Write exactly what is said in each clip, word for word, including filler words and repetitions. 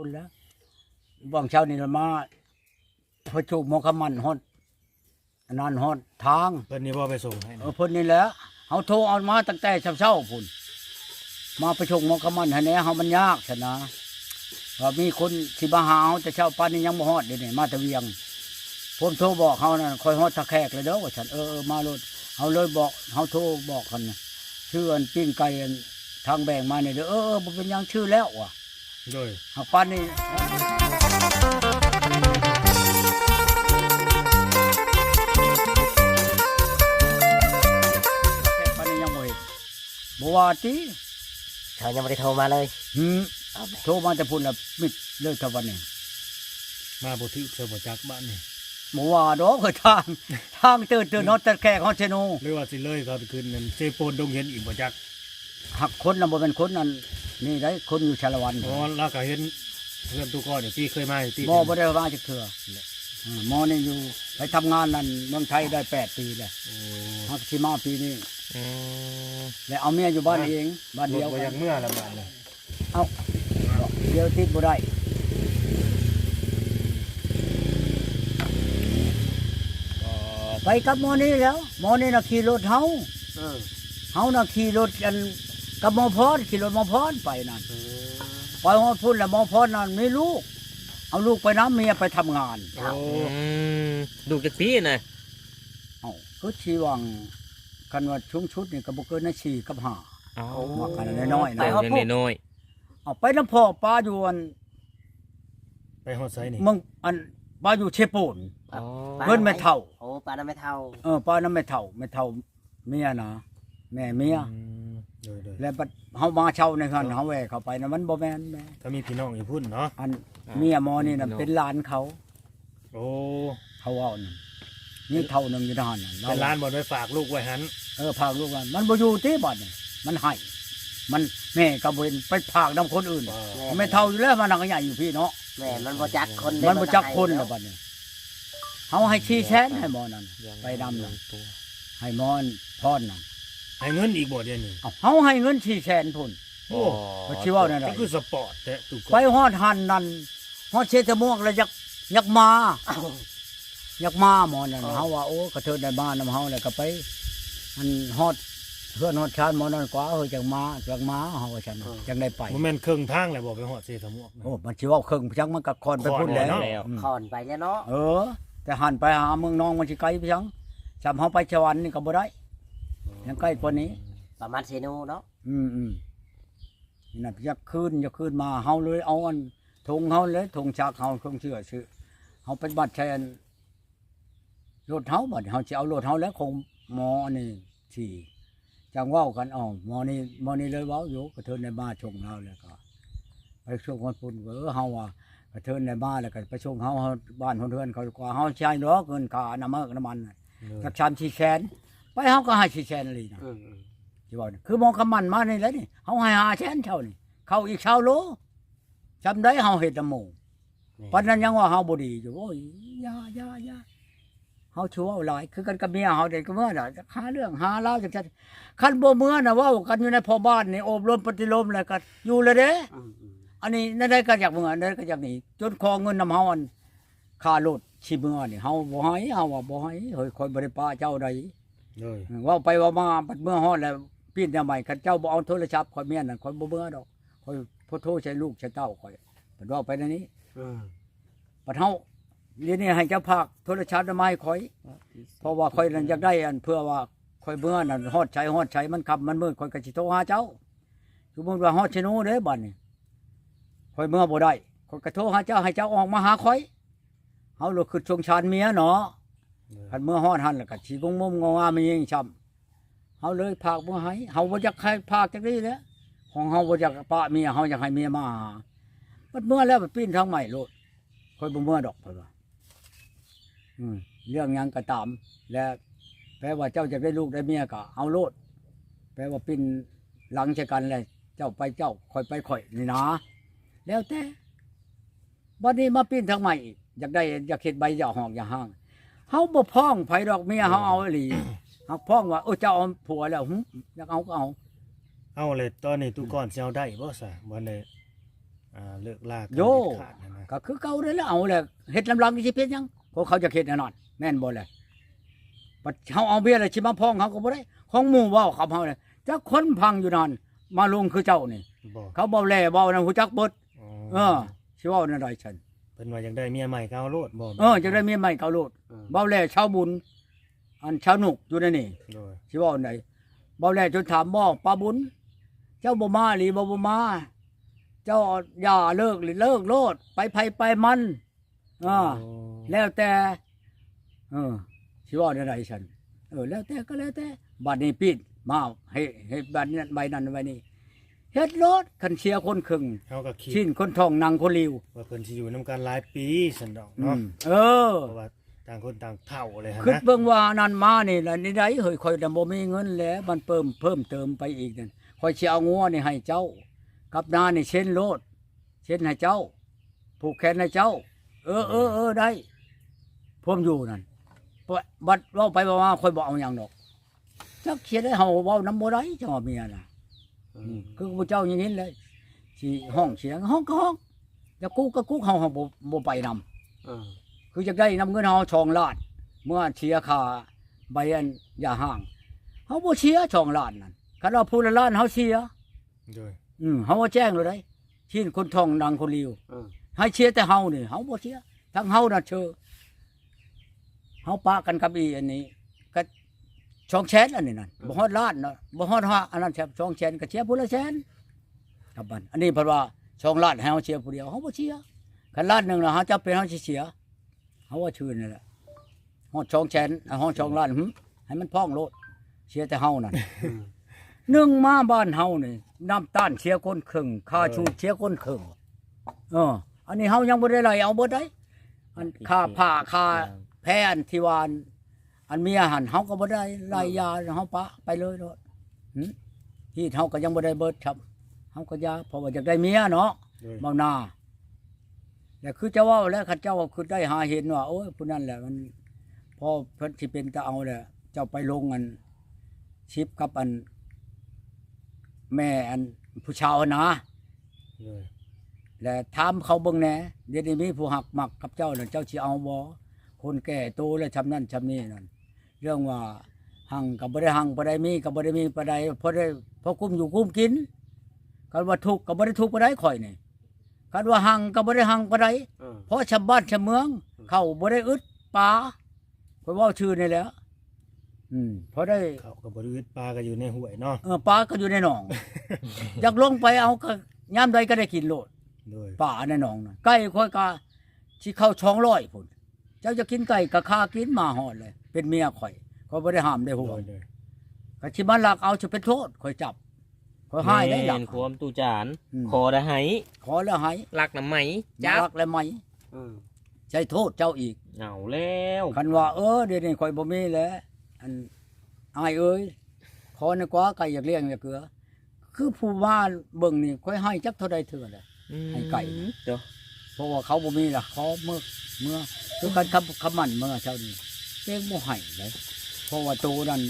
พุ้นแหละ หว่างเช้านี่ละมา ไปโชคหมอคำมั่นฮอด อันนั้นฮอดทาง เพิ่นนี่บ่ไปส่งให้นะ เออ เพิ่นนี่แหละ เฮาโทรเอามาตั้งแต่เช้าๆพุ้น มาไปโชคหมอคำมั่นให้แหน่ เฮามันยากซั่นนะ ว่ามีคนสิมาหาเฮาแต่เช้าปานนี้ยังบ่ฮอดเดี๋ยวนี้ มาแต่เวียง ผมโทรบอกเขานั่น "ข้อยฮอดท่าแขกแล้วเด้อ" ว่าซั่น "เออ เออ มาโลด" เฮาเลยบอก เฮาโทรบอกหั่นน่ะ "ชื่ออันปิ้งไก่อันทางแบ่งมานี่เด้อ" "เออ เออ บ่เป็นหยัง ชื่อแล้ว" ว่ะ โดย หากปานนี้ ปานนี้ยังบ่เห็น บ่ว่าติ เขายังบ่ได้โทรมาเลย หืม เอาไป โทรมาแต่พุ้นละ มิดเลยเท่าวันนี้ มาบ่ถืกซะบ่จักบ้านนี่ บ่ว่าดอก ทาง ทางเติดเติดเนาะ แต่แขกฮอดเชโน หรือว่าสิเลยเขาขึ้นนั่น เซโปนดงเห็นอีกบ่จัก หักคนน่ะบ่แม่นคนนั่น นี่ได้ คนอยู่ชาละวัน อ๋อ ลาวก็เห็นเฮือนตู้ก้อนอยู่ติ เคยมาอยู่ติ บ่ บ่ได้มาจักเทื่อ เนี่ย เออ หมอนี่อยู่ ไปทำงานนั่นเมืองไทยได้แปดปีแล้ว โอ้ หักสิมาปีนี้ อืม และเอาเมียอยู่บ้านเอง บ้านเดียว บ่ บ่ กั อยาน กเมือละบ้านเลย เอ้า เดี๋ยวติดบ่ได้ ไปกับหมอนี่แล้ว หมอนี่น่ะขี่รถเฮา เออ เฮาน่ะขี่รถอัน กับหมอพร ขี่รถหมอพรไปนั่น เออ ไปฮอดพุ้นแล้วหมอพรนั่นมีลูก เอาลูกไปนำ เมียไปทำงาน โอ้ อืม ลูกจักปีน่ะ เอ้า คือสิหว่าง คันว่าสูงสุดนี่ก็บ่เกินในสี่กับห้า เอ้า ว่ากันน้อยๆนะ ไปฮอดพุ้น ยังน้อยๆ เอาไปนำพ่อปาอยู่อัน ไปฮอดไสนี่ เมืองอัน ปาอยู่เชโปน อ๋อ เพิ่นแม่เฒ่า โอ้ ปานำแม่เฒ่า เออ ปานำแม่เฒ่า แม่เฒ่าเมียนะ แม่เมีย อืม โดยๆ แล้วบัดเฮามาเช่าในหั่น เฮาแว่เข้าไปนะ มันบ่แม่นแม่ ก็มีพี่น้องอยู่พุ้นเนาะ อัน อ่า เมียหมอนี่น่ะ พี่น้อง เป็นหลานเขา โอ้ เขาเว้านั่น มีเฒ่าหนึ่งอยู่ในหั่นน่ะ เป็นหลานบ่อนไปฝากลูกไว้หั่น เออ ฝากลูกไว้ มันบ่อยู่ติบัดนี่ มันให้ มัน แม่ก็บ่เห็น ไปฝากนำคนอื่น อ๋อ แม่เฒ่าอยู่แล้ว มานั่งใหญ่อยู่พี้เนาะ แม่น มันบ่จักคนเด้ มันบ่จักคน มันก็ให้เนาะ แล้วบัดนี้ เฮาให้สี่แสนให้หมอนั่น ยัง ไปนำนั่น ลงตัว ให้หมอพรนั่น ให้เงินอีกบ่เดี๋ยวนี้ เอ้า เฮาให้เงินสี่แสนพุ้น โอ้ ว่าสิเว้าแนวใด ก็คือสปอร์ตแท้ตู้ก้อน ไปฮอดหั่นนั่น ฮอดเชตะม่วงแล้วอยาก อยากมา เอ้า อยากมาหมอนั่น เออ เฮาว่า โอ้ กระเทินได้มานำเฮาแล้วก็ไป อันฮอดเฮือนฮอดชานหมอนั่นกว่า เออ จังมา จังมา เฮาว่าซั่น เออ จังได้ไป บ่แม่นครึ่งทางแล้วบ่ไปฮอดเชตะม่วงนะ โอ้ มันสิเว้าครึ่งจังมันก็ค่อนไปพุ้นแล้ว ค่อนแล้วเนาะ อืม ค่อนไปแล้วเนาะ เออ แต่หั่นไปหาเมืองนองมันสิไกลไปจัง จำเฮาไปสวรรค์นี่ก็บ่ได้ ยังใกล้กว่านี้ ประมาณเซโนเนาะ อืมๆ นี่นะ อยากคืน อยากคืนมา เฮาเลยเอาอันถุงเฮาเลย ถุงชักเฮา ถุงเสื้อซื้อ เฮาไปบัดใช้อันรถเฮา บัดนี้เฮาสิเอารถเฮาแล้ว ของหมออันนี้สิ จังเว้ากัน อ้าว หมอนี่ หมอนี่เลยเว้าอยู่ กระเทินได้มาส่งเฮาแล้วก็ ไปส่งคนพุ้น เออ เฮาว่ากระเทินได้มาแล้วก็ไปส่งเฮา เฮาบ้านเฮาเฮือนเขากว่า เฮาใช้ดอกเงินค่าน้ำมัน น้ำมันน่ะ เออ จักสามสี่แสน ไปเฮาก็ให้สี่แสนอีหลีนะ เออๆ สิเว้านี่ คือหมอคำมั่นมานี่แหละนี่ เฮาให้ห้าแสนเท่านี่ เข้าอีกซาวโล จำได้เฮาเฮ็ดนำหมู่ แม่น ปานนั้นยังว่าเฮาบ่ดีอยู่ โอ้ย อย่า อย่า อย่า เฮาสิเว้าหลาย คือกันกับเมียเฮาเด้ ก็เมื่อน่ะ หาเรื่องหาราวจังซั่น คันบ่เมือน่ะ เว้ากันอยู่ในพ่อบ้านนี่ อบรมปฏิโลมแล้วก็อยู่แล้วเด้ อืมๆ อันนี้แนวใดก็อยากเมือ แนวใดก็อยากหนี จนขอเงินนำเฮาอัน ค่ารถสิเมือนี่ เฮาบ่ให้ เฮาว่าบ่ให้ เฮ้ย ข้อยบ่ได้ปะเจ้าใด โดย เว้าไปเว้ามา บัดเมือฮอดแล้ว ปิ้นแนวใหม่ คันเจ้าบ่เอาโทรศัพท์ข้อยเมียนั่น ข้อยบ่เมือดอก ข้อยโทรใส่ลูกใส่เต้าข้อย เพิ่นเว้าไปแนวนี้ อืม บัดเฮา เดี๋ยวนี้ให้เจ้าฝากโทรศัพท์มาให้ข้อย เพราะว่าข้อยนั่นอยากได้อัน เพื่อว่าข้อยเมือนั่น ฮอดไสฮอดไส มันค่ำมันมืด ข้อยก็สิโทรหาเจ้า สมมุติว่าฮอดเชโนเด้บัดนี้ ข้อยเมือบ่ได้ ข้อยก็โทรหาเจ้า ให้เจ้าออกมาหาข้อย เฮาเลยคิดสงสารเมียเนาะ เออ คันเมือฮอดหั่นแล้วก็สิงงมงงามแม่นหยังซ้ำ เฮาเลยฝากเมือให้ เฮาบ่อยากให้ฝากจักนี้แหละ ของเฮาบ่อยากปะเมีย เฮาอยากให้เมียมาหา บัดเมือแล้วบัดปิ้นทางใหม่โลด ข้อยบ่เมือดอก เพิ่นว่า อืม เรื่องหยังก็ตาม และแปลว่าเจ้าอยากได้ลูกได้เมียก็เอาโลด แปลว่าปิ้นหลังใส่กันเลย เจ้าไปเจ้า ข้อยไปข้อยนี่นะ แล้วแต่ บัดนี้มาปิ้นทางใหม่อีก อยากได้ อยากเฮ็ดใบหย่าห้องหย่าฮ้าง เฮาบ่ฟ้องไผดอก เมียเฮาเอาอีหลี หากฟ้องว่า เออ เจ้าเอาผัวแล้ว หึ อยากเอาก็เอา เอาเลย ตอนนี้ตู้ก้อนสิเอาได้บ่ซะ บ่ได้ อ่า เลิกลากัน โย่ เด็ดขาดนะนะ ก็คือเก่านั่นแหละ เอาแหละ เฮ็ดนำหลังสิเป็นหยัง เพราะเขาจะเฮ็ดแน่นอน แม่นบ่แหละ บัดเฮาเอาเมียแล้วสิมาพ้องเขาก็บ่ได้ ของหมู่เว้ากับเฮาเลย จักคนพังอยู่นั่น มาลงคือเจ้านี่ บ่ เขาเว้าแหล่เว้านั่นฮู้จักเบิด อ๋อ เออ สิเว้าแนวใดซั่น เพิ่นว่าอยากได้เมียใหม่ก็เอาโลดบ่ เออ อยากได้เมียใหม่ก็เอาโลด เออ เว้าแหล่ชาวบุญ อันชาวนุกอยู่ในนี่ โดย สิเว้าอันใด เว้าแหล่จนถาม บ่ ป้าบุญ เจ้าบ่มาอีหลีบ่ บ่มา เจ้าอย่าเลิกหรือเลิกโลด ไปไผไปมัน อ่า โอ้ แล้วแต่ เออ สิเว้าแนวใดซั่น เออ แล้วแต่ก็แล้วแต่ บัดนี้ปิดมา ให้ ให้บัดนั้นใบนั้นใบนี้ เฮ็ดโลด คันเสียคนครึ่ง เฮาก็คิด ชิ้นคนท้องหนังคนหลิว ว่าเพิ่นสิอยู่นำกันหลายปีซั่นดอก อื เนาะ ม เออ เพราะว่าต่างคนต่างเฒ่าเลยหั่นนะ คิดเบิ่งว่านั่นมานี่ล่ะ นี่ใดเฮ้ย ข้อยน่ะบ่มีเงินแล้ว มันเพิ่ม เพิ่มเติมไปอีกนั่น ข้อยสิเอางัวนี่ให้เจ้า กับนานี่เซ็นโลด เซ็นให้เจ้า ผูกแขนให้เจ้า เออ เออ เออ ได้ พวมอยู่นั่น บัดเว้าไปเว้ามา ข้อยบ่เอาหยังดอก จักเสียได้เฮาเว้านำบ่ได้ จังว่าเมียน่ะ อืม อืม คือผู้เจ้ายินๆ เลย สิฮ้องเสียง ฮ้องก็ฮ้อง อยากกุ๊กก็กุ๊ก เฮา เฮาบ่ บ่ไปนำ เออ คืออยากได้นำเงินเฮาสองล้าน เมื่อเสียค่าใบอันหย่าร้าง เฮาบ่เสียสองล้านนั่น คันว่าผู้ละล้านเฮาเสีย โดย อืม เฮาว่าแจ้งเลยได้ ชิ้นคนท้องหนังคนหลิว เออ ให้เสียแต่เฮานี่ เฮาบ่เสีย ทั้งเฮาน่ะเชื่อ เฮาปะกันกับอีอันนี้ ก็สองแสนอันนี้นั่น เออ บ่ฮอดล้านเนาะ บ่ฮอดห้า อันนั้นแถมสองแสน ก็เสียผู้ละแสน กับมัน อันนี้เพิ่นว่าสองล้านให้เฮาเสียผู้เดียว เฮาบ่เสีย คันล้านหนึ่งน่ะ เฮาจำเป็นเฮาสิเสีย เฮาว่าชื่อนั่นแหละ ฮอดสองแสน ฮอดสองล้าน หึ ให้มันพ้องโลด เสียแต่เฮานั่น อืม หนึ่งมาบ้านเฮานี่ น้ำตาลเสียคนครึ่ง ค่า เออ ชูดเสียคนครึ่ง เออ อันนี้เฮายังบ่ได้ไล่เอาเบิดได้ อันค่าผ้า ค่า เออ แพรอันที่ว่า อันเมียหั่น เฮาก็บ่ได้ไล่ เออ ยา เฮาปะไปเลยโลด หึ ฮีดเฮาก็ยังบ่ได้เบิดครับ เฮาก็ยา เพราะว่าอยากได้เมียเนาะ โดย เบาหน้า แล้วคือเจ้าเว้าแล้ว คันเจ้าก็คือได้หาเห็นว่า โอ้ย ผู้นั้นแหละมัน พอเพิ่นสิเป็นตาเอาแหละ เจ้าไปลงอัน ชิปกับอัน แม่อันผู้ชาวหั่นนะ โดย และถามเขาเบิ่งแหน่ เดี๋ยวนี้มีผู้ฮักมักกับเจ้าแล้ว เจ้าสิเอาบ่ คนแก่โตแล้วช่ำนั้นช่ำนี้นั่น เรื่องว่าฮังก็บ่ได้ฮังปานใด มีก็บ่ได้มีปานใด พอได้ พอกุ้มอยู่กุ้มกิน คันว่าทุกข์ก็บ่ได้ทุกข์ปานใดข้อยนี่ คันว่าฮังก็บ่ได้ฮังปานใด เออ เพราะชาวบ้านชาวเมือง อืม เข้าบ่ได้อึดปลา ข้อยเว้าชื่อนี่แหละ อืม พอได้ เข้าก็บ่ได้อึด ปลาก็อยู่ในห้วยเนาะ เออ ปลาก็อยู่ในหนอง อยากลงไปเอาก็ยามใดก็ได้กินโลด โดย ปลาในหนองน่ะ ไก่ข้อยก็สิเข้าสองร้อยพุ้น เจ้าจะกินไก่ก็ฆ่ากิน มาฮอดเลย เป็นเมียข้อย ข้อยบ่ได้ห้ามได้ห่วง โดย โดย ก็สิมาลักเอา สิไปโทษข้อยจับ ข้อยหายได้ลัก แม่นความตู้จาน อืม ขอได้ให้ ขอแล้วให้ ลักนำไหม จับ ลักแล้วไหม อืม ใช้โทษเจ้าอีก เอาแล้ว คันว่า เออ เดี๋ยวนี้ข้อยบ่มีแล้ว อัน อ้ายเอ้ย ขอหน่อยกว่า ไก่อยากเลี้ยงอยากเกลือ คือผู้มาเบิ่งนี่ ข้อยให้จักเท่าใดเทื่อแหละ อืม ให้ไก่นะ เด้อ เพราะว่าเขาบ่มีล่ะ ขอเมือ เมือ คือกันคำ คำมั่นเมือเช้านี้ เกรงบ่ให้เลย เพราะว่าโตนั้น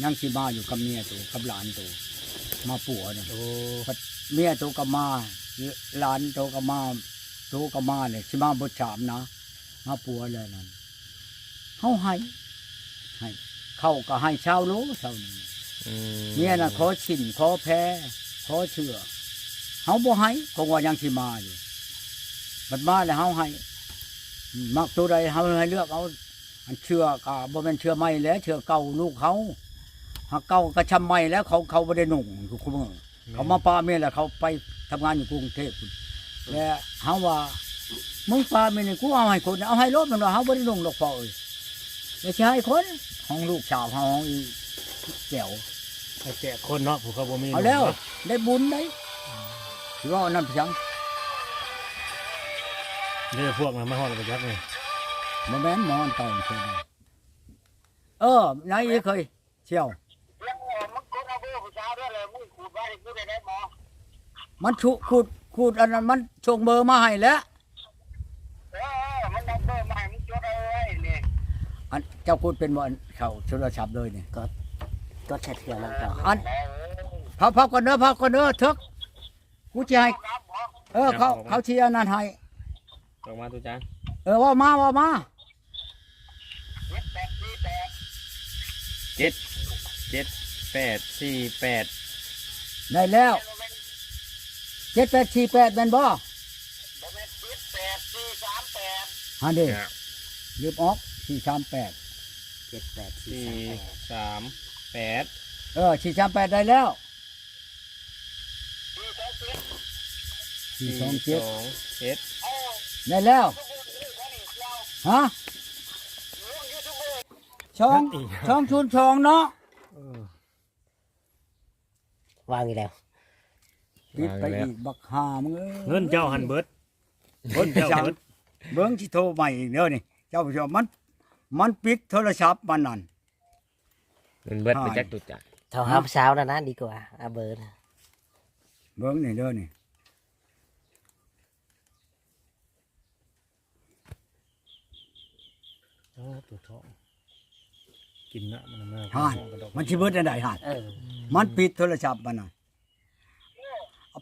ยังสิมาอยู่กับเมียโต กับหลานโต มาปัวนั่น โอ้ เมียโตก็มา หลานโตก็มา โตก็มาเลย สิมาเบิดสามนะ มาปัวแล้วนั่น เฮาให้ ให้ เข้าก็ให้ชาวโล เช้านี้ อืม เมียน่ะขอชิ้น ขอแพ ขอเสื้อ เฮาบ่ให้ คงว่ายังสิมาอยู่ บัดมาแล้วเฮาให้ มักตัวใดเฮาให้เลือกเอา อันเสื้อก็บ่แม่นเสื้อใหม่แล้ว เสื้อเก่าลูกเฮา หากเก่าก็ช่ำใหม่แล้ว เขา เขาบ่ได้นุ่งอยู่คุมื้อ แม่น เขามาปะเมียแล้ว เขาไปทำงานอยู่กรุงเทพฯพุ้น และเฮาว่า มึงปะเมียนี่ กูเอาให้คน เอาให้โลด มันว่า เฮาบ่ได้นุ่งดอกพ่อเอ้ย แล้วสิให้คน ของลูกสาวเฮา ของอีแจ๋ว ให้แจกคนเนาะ ผู้เขาบ่มี เอาแล้ว นุ่งเนาะ ได้บุญได้ สิว่าอันนั้นเพียง เด้อ พวกนั้นมาฮอดแล้วบ่จักนี่ บ่แม่น หมออันเก่าเพิ่น เออ นายอีเคยเสี่ยว เรื่องหมอ มันกดเอาเบอร์ผู้สาวด้วยเลย มึงขูดไว้ให้กูได้ไหมหมอ มันชุ ขูด ขูดอันนั้น มันส่งเบอร์มาให้แล้ว เออ มันเอาเบอร์มาให้มึงจดเอาไว้นี่ อันเจ้าขูดเป็นบ่ อันเข้าโทรศัพท์เลยนี่ ก็ ก็แชทเถื่อนแล้วก็ อัน เออ พัก พักก่อนเด้อ พักก่อนเด้อ เถิก กูสิให้ ครับหมอ เออ เขา เอาออกมา เขาสิอันนั้นให้ ออกมา ตู้จาน เออ เว้ามา เว้ามา เจ็ด เจ็ด แปด สี่ แปด ได้แล้ว เจ็ดแปดสี่แปด แม่นบ่ บ่แม่น เจ็ดแปดสี่สามแปด หั่นเด้ ครับ ลืมออก สี่สามแปด เจ็ดแปดสี่สามแปด สี่สามแปด เออ สี่สามแปด ได้แล้ว สี่สองเจ็ด สี่สองเจ็ด ได้แล้ว ฮะ สอง สองศูนย์สอง เนาะ เออ วางอีกแล้ว ปิดไปอีก บักห่ามึงเอ้ย เงินเจ้าหั่นเบิด เงินเจ้าเบิด เบิ่งสิโทรใหม่อีกเด้อนี่ เจ้าผู้ชม มัน มันปิดโทรศัพท์มันนั่น เงินเบิดไปจัก ตู้จาน เท่าหาผู้สาวนั่นนะดีกว่า เอาเบอร์นะ เบิ่งนี่เด้อนี่ เออ ตัวท้อง กินน้ำมันมา ห่าน ท้องกระดก มันสิเบิดอันใดห่าน เออ มันปิดโทรศัพท์มันน่ะ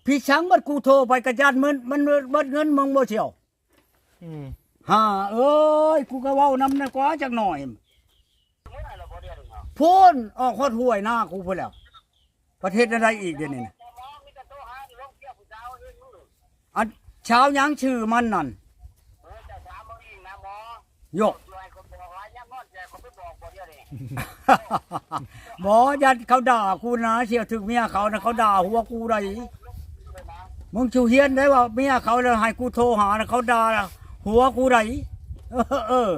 พี่ช้างบัดกูโทรไปกะย่านมัน มันเบิดเงินมึงบ่เสี่ยว อืม ห่าเอ้ย กูก็เว้านำนะกว่าจักหน่อย พู้น ออกฮอดห้วยนากูพู้นแล้ว ประเทศอะไรอีกเดี๋ยวนี้นะ อันเช้ายังชื่อมันนั่น โยก บ่ ย่านเขาด่ากูนะ เสี่ยวถืกเมียเขานะ เขาด่าหัวกูได้ มึงสิเฮียนได้ว่าเมียเขาแล้วให้กูโทรหานะ เขาด่าหัวกูได้ เออ เออ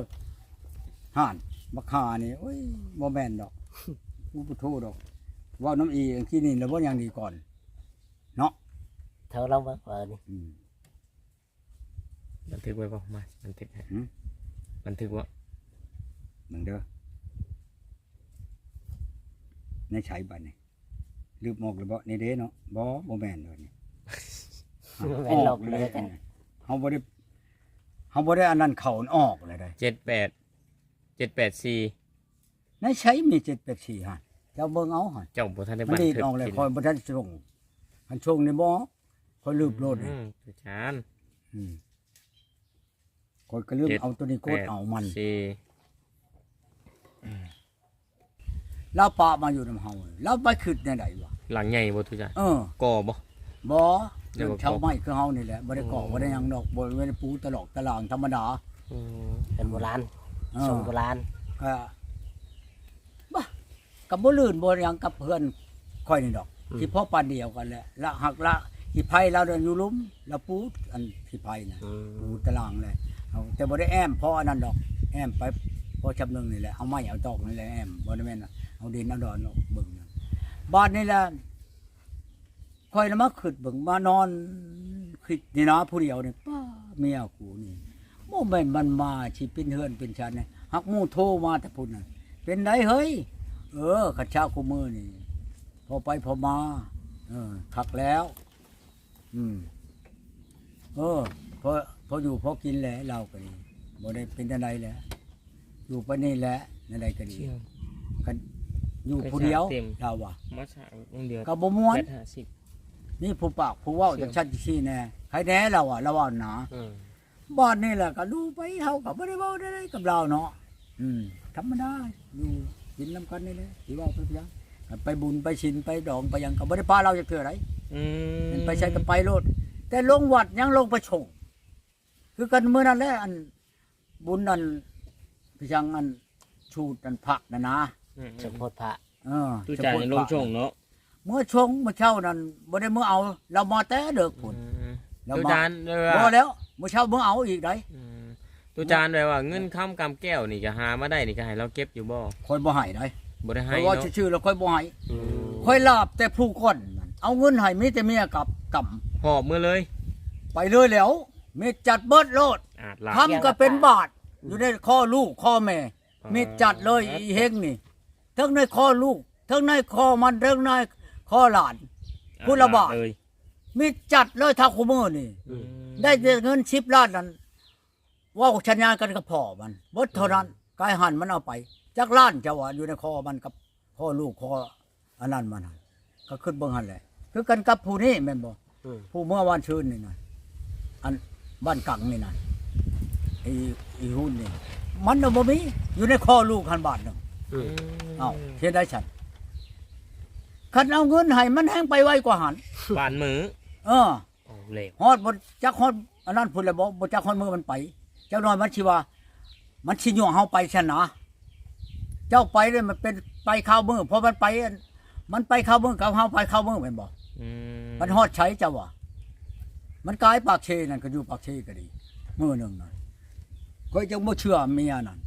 ห่าน บักห่านี่ โอ้ย บ่แม่นดอก กูบ่โทรดอก เว้านำอีอันขี้นี่แล้วบ่ยังดีก่อน เนาะ โทรลองเบิ่ง เออ นี่ อืม บันทึกไว้บ่ มา บันทึกให้ หืม บันทึกบ่ เบิ่งเด้อ ในใช้บัดนี่ ลืมออกแล้วบ่ นี่เด้เนาะ บ่ บ่แม่นดอกนี่ บ่แม่นหรอก ออกเลย เฮาบ่ได้ เฮาบ่ได้อันนั้นเข้าออกเลยเด้ เจ็ดแปด เจ็ดแปดสี่ ในใช้มี เจ็ดแปดสี่ หั่น เจ้าเบิ่งเอาหั่น เจ้าบ่ทันได้ มันดีดออกเลย บันทึก ข้อยบ่ทันส่ง คันส่งนี่บ่ ข้อยลืมโลดนี่ อืม อาจารย์ อืม ข้อยก็ลืมเอาตัวนี้กดเอามัน เจ็ดแปดสี่ ลาวปะมาอยู่นำเฮา ลาวไปคิดแนวใดวะ หลังใหญ่บ่ ตู้จาน เออ ก่อบ่ บ่ เดี๋ยว เรือนเช่าไม้คือเฮานี่แหละ บ่ได้ก่อ อืม บ่ได้หยังดอก บ่ได้ปูตลอกตะหล่างธรรมดา อืม เป็นโบราณ เออ ทรงโบราณ ก็ บ่ ก็บ่ลื่นบ่หยังกับเพื่อนข้อยนี่ดอก อืม สิพอปานเดียวกันแหละ ละหักละ ขี้ไผ่ลาวอยู่ลุ่ม ลาวปูอันขี้ไผ่น่ะ อืม ปูตะหล่างแหละ เอา แต่บ่ได้แอ้มพออันนั้นดอก แอ้มไปพอชำนึงนี่แหละ เอาไม้เอาตอกนี่แหละแอ้ม บ่ได้แม่นเอาดินเอาดอนออกเบิ่งนั่น บาดนี้แหละ ข้อยน่ะมาคิดเบิ่ง มานอนคิดนี่นะ ผู้เดียวนี่ ป้า เมียกูนี่ บ่แม่นมันมาสิเป็นเฮือนเป็นชานนี่ หากหมู่โทรมาแต่พุ้นน่ะ เป็นไดเฮ้ย เออ คันเช้าคู่มื้อนี่ พอไปพอมา เออ คักแล้ว อืม เออ พอ พออยู่พอกินแหละ ลาวก็ดี บ่ได้เป็นจั่งใดแหละ อยู่ไปนี่แหละ จั่งใดก็ดี เสี่ยว คันอยู่ผู้เดียว ไปสามเต็ม ลาวว่า มาสามองค์เดียว ก็บ่ม่วน แบตห้าสิบ นี่ผู้ปากผู้เว้า เสี่ยว จั่งซั่นจั่งซี่แน่ ใครแน่ลาวว่า ลาวว่าหนา เออ บาดนี้แหละก็ดูไป เฮาก็บ่ได้เว้าได้กับลาวเนาะ อืม ธรรมดา อยู่กินนำกันนี่แหละ สิเว้าไปเพียง ไปบุญไปศีลไปดองไปหยังก็บ่ได้ปะลาวจักเทื่อใด อืม มันไปไสก็ไปโลด แต่ลงวัดยังลงไปส่ง คือกันมื้อนั้นแหละ อันบุญอัน ไปยังอันสูตรอันพระน่ะนะ อืม สมโภชพระ เออ ตู้จาน สมโภชพระ ลงส่งเนาะ เมื่อส่งเมื่อเช้านั้นบ่ได้เมื่อเอา ลาวมาแต่เดิกพุ้น อืม ลาวมา ตู้จาน เวลา บ่แล้ว เมื่อเช้าเมื่อเอาอีกได อืม ตู้จาน แปลว่าเงินคำกำแก้วนี่ก็หามาได้นี่ก็ให้ลาวเก็บอยู่บ่ ข้อยบ่ให้ได บ่ได้ให้ ข้อยว่า เนาะ ซื่อๆแล้วข้อยบ่ให้ อืม ข้อยลาบแต่ผู้ก่อนนั่น เอาเงินให้มีแต่เมียกับกำ หอบมือเลย ไปเลยแล้ว มีจัดเบิดโลด อาดลาด คำก็เป็นบาท อยู่ในคอลูกคอแม่ มีจัดเลย อีเฮงนี่ ทั้งในคอลูก ทั้งในคอมัน ทั้งในคอหลาน พุทธบาท เลย มีจัดเลย เท่าคู่มื้อนี่ อืม ได้แต่เงินสิบล้านนั่น เว้าสัญญากันกับพ่อมัน เบิดเท่านั้น อืม กายหันมันเอาไป จักล้านเจ้าว่าอยู่ในคอมันกับคอลูกคออันนั้นมันหั่น ก็คิดเบิ่งหั่นแหละ คือกันกับผู้นี้แม่นบ่ อืม ผู้เมื่อวานซืนนี่นะ อันบ้านกังนี่นะ ไอ้ไอ้หุ้นนี่ มันน่ะบ่มี อยู่ในคอลูกหั้นบาทหนึ่ง อืม เอ้าเฮ็ดได้ซั่น คันเอาเงินให้มันแฮงไปไวกว่าหั้น ปานมือ เออ โอ้เร็ว ฮอดบ่จักฮอดอันนั้นพุ้นแหละบ่ บ่จักฮอดมื้อมันไป จักหน่อยมันสิว่า มันสิย่วงเฮาไปซั่นนะ เจ้าไปเลยมันเป็นไปคาวมื้อ เพราะมันไปอัน มันไปคาวมื้อกับเฮาไปคาวมื้อแม่นบ่ อืม มันฮอดไสเจ้าว่า มันกายปากเซนั่นก็อยู่ปากเซก็ดี มื้อหนึ่งนั่น ข้อยจังบ่เชื่อเมียนั่น